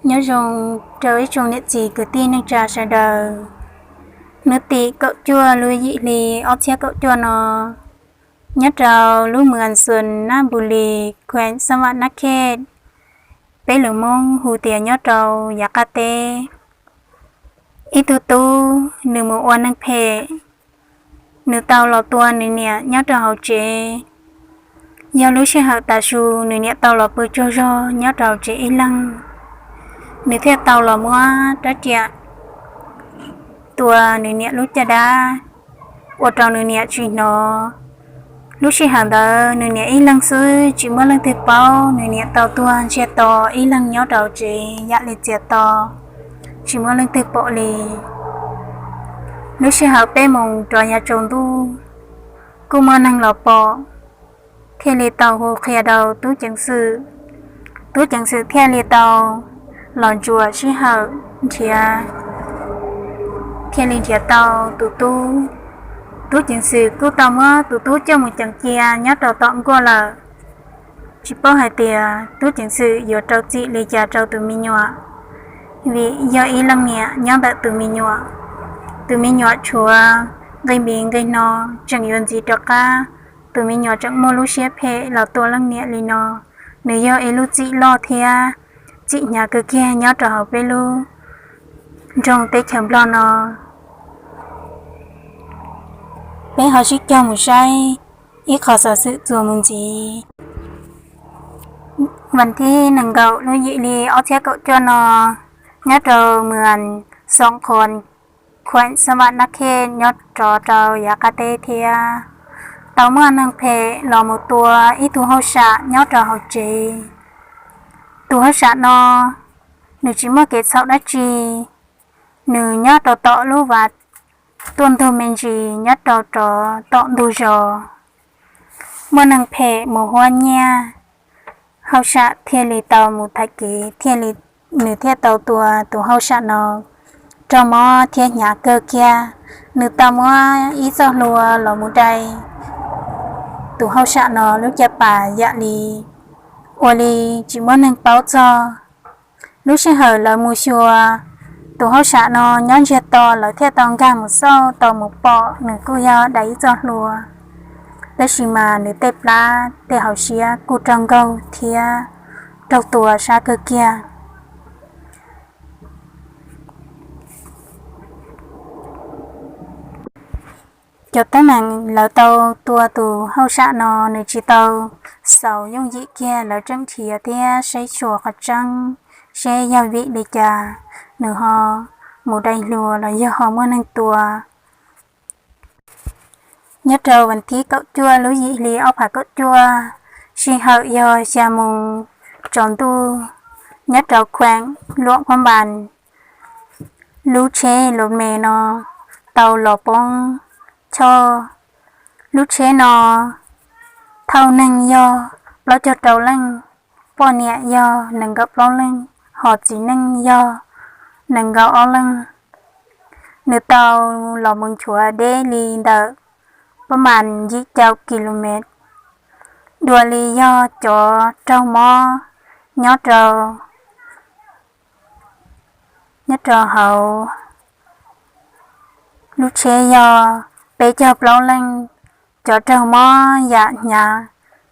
Nyob zoo rau ib tsoom niam txiv kwv tij neej tsa sawv daws. Hnub tim kaum cuaj lub yim hli ob txhiab kaum cuaj no, nyob rau lub moos Xuas Nab Npus Lis, khueem Xab Vam Nab Khej, peb lus Hmoob hu tias nyob rau yav qab teb, ib tug tub nws mus ua neeg phem, nws tau los tua nws niam nyob rau hauv tsev. Yog lub sij hawm tav su nws niam tau los pw tsaug zog nyob rau hauv tsev ib leeg. Nws thiaj tau los muab rab riam tua nws niam lub caj dab, ua rau nws niam tsis hnov. Lub sij hawm ntawd nws niam ib leeg xwb tsis muaj leej twg paub, nws niam tau tuag ntsiag to ib leeg nyob rau hauv tsev yam li txias to, tsis muaj leej twg pom li. Lub sij hawm peb moos rov yav tsaus ntuj, kuj muaj neeg los pom, thiaj li tau hu qhia rau tub ceev xwm. Tub ceev xwm thiaj li tau los ntsuas sij hawm nrhiav, thiaj li nrhiav tau tus tub. Tub ceev xwm kuj tau muab tus tub coj mus ceev cia nyob rau tom nkuaj lawm. Tsis paub hais tias tub ceev xwm yuav rau txim li cas rau tus me nyuam, vim yog ib leej niam nyob ntawm tus me nyuam. Tus me nyuam tshuav nqi npiv nqi hno, tseem yuav ntxiv rov qab. Tus me nyuam tseem muaj lub siab phem los tua leej niam li no, nws yog ib lub txim loj thiab txim hnyav kawg kiag nyob rau hauv peb lub nroog teb chaws Nplog no. Peb ho sib cog mus saib ib qho xov xwm txuas mus ntxiv. Vas thib nees nkaum lub yim hli ob txhiab kaum cuaj no, nyob rau moos Xoom Qhos, khueem Xab Vam Nab Khej nyob rov rau yav qab teb thiab, tau muaj neeg phem los mus tua ib tug hauj sam nyob rau hauv tsev. Tus hauj sam no nws tsis muaj kev txhaum dab tsi, nws nyob rau tom lub vaj tuaj ntug me ntsis nyob rau rov tom ntug zos. Muaj neeg phem mus huab nyiaj, hauj sam thiaj li tau mus thaiv kev, thiaj li, nws thiaj tau tua tus hauj sam no raug mob thiab hnyav kawg kiag. Nws tau muab ib txoj hlua los mus dai tus hauj sam no lub caj pas yam li ua li tsis muaj neeg paub txog. Lub sij hawm lawv mus xyuas tus hauj sam no nyob ntsiag to, lawv thiaj tau nkag mus xauj tau mus pom nws kuj yog dai ib txoj hlua, tab sis mas nws tej plab tej hauv siab kuj raug nkaug thiab raug tua sab kawg kiag. Cov teeb meem lawv tau tua tus hauj sam no nws tsis tau xaus yooj yim kiag, lawv tseem nrhiav thiab saib xyuas qhov tseeb seb yog vim li cas nws ho mus dai hlua los yog ho muaj neeg tua. Nyob rau vas thib kaum cuaj lub yim hli ob phav kaum cuaj, sij hawm yog xya moos tsaus ntuj, nyob rau khueem Luam Phab Npas, lub tsheb lus me no tau los poob choj. Lub tsheb no thauj neeg yog plaub caug rau leej, poj niam yog nees nkaum plaub leej, ho txiv neej yog nees nkaum ob leej. Nws tau los mus nchuav deb li ntawm pab mas yim caum ki lu mev, dua li yog cov raug mob nyob rau, nyob rau hauv lub tsheb yog peb caug plaub leej, cov raug mob yam hnyav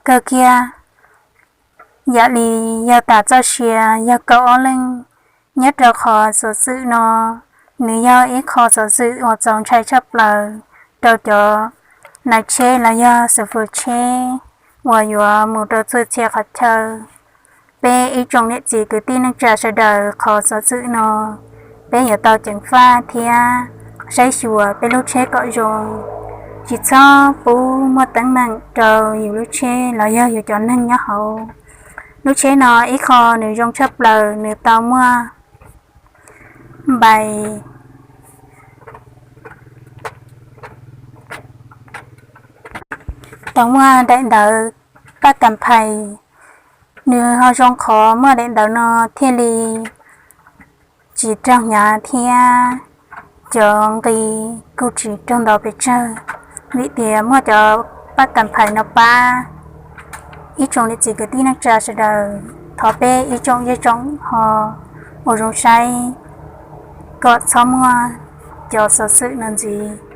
kawg kiag yam li yog tas txoj sia yog kaum ob leej. Nyob rau qhov xov xwm no, nws yog ib qho xov xwm uas txaus ntshai tshaj plaws rau cov nais tsheb los yog xu fwm tsheb uas yuav mus rau txhua txhia qhov chaw. Peb ib tsoom niam txiv kwv tij neej tsa sawv daws, qhov xov xwm no peb yuav tau ceev faj thiab saib xyuas peb lub tsheb kom zoo, tsis txhob pub muaj teeb meem rau yus lub tsheb los yog yus cov neeg nyob hauv. Lub tsheb no ib qho nws zoo tshaj plaws nws tau muaj npais, tau muaj daim ntawv paj kas phais. Nws ho zoo qhov muaj daim ntawv no thiaj li tsis raug hnyav thiab cov nqi kuj tsis raug nto pes tsawg, vim tias muaj cov paj kas phais no pab. Ib tsoom niam txiv kwv tij neej tsa sawv daws, thov peb ib tsoom zej tsoom ho ua zoo saib kom txhob muaj cov xov xwm no ntxiv.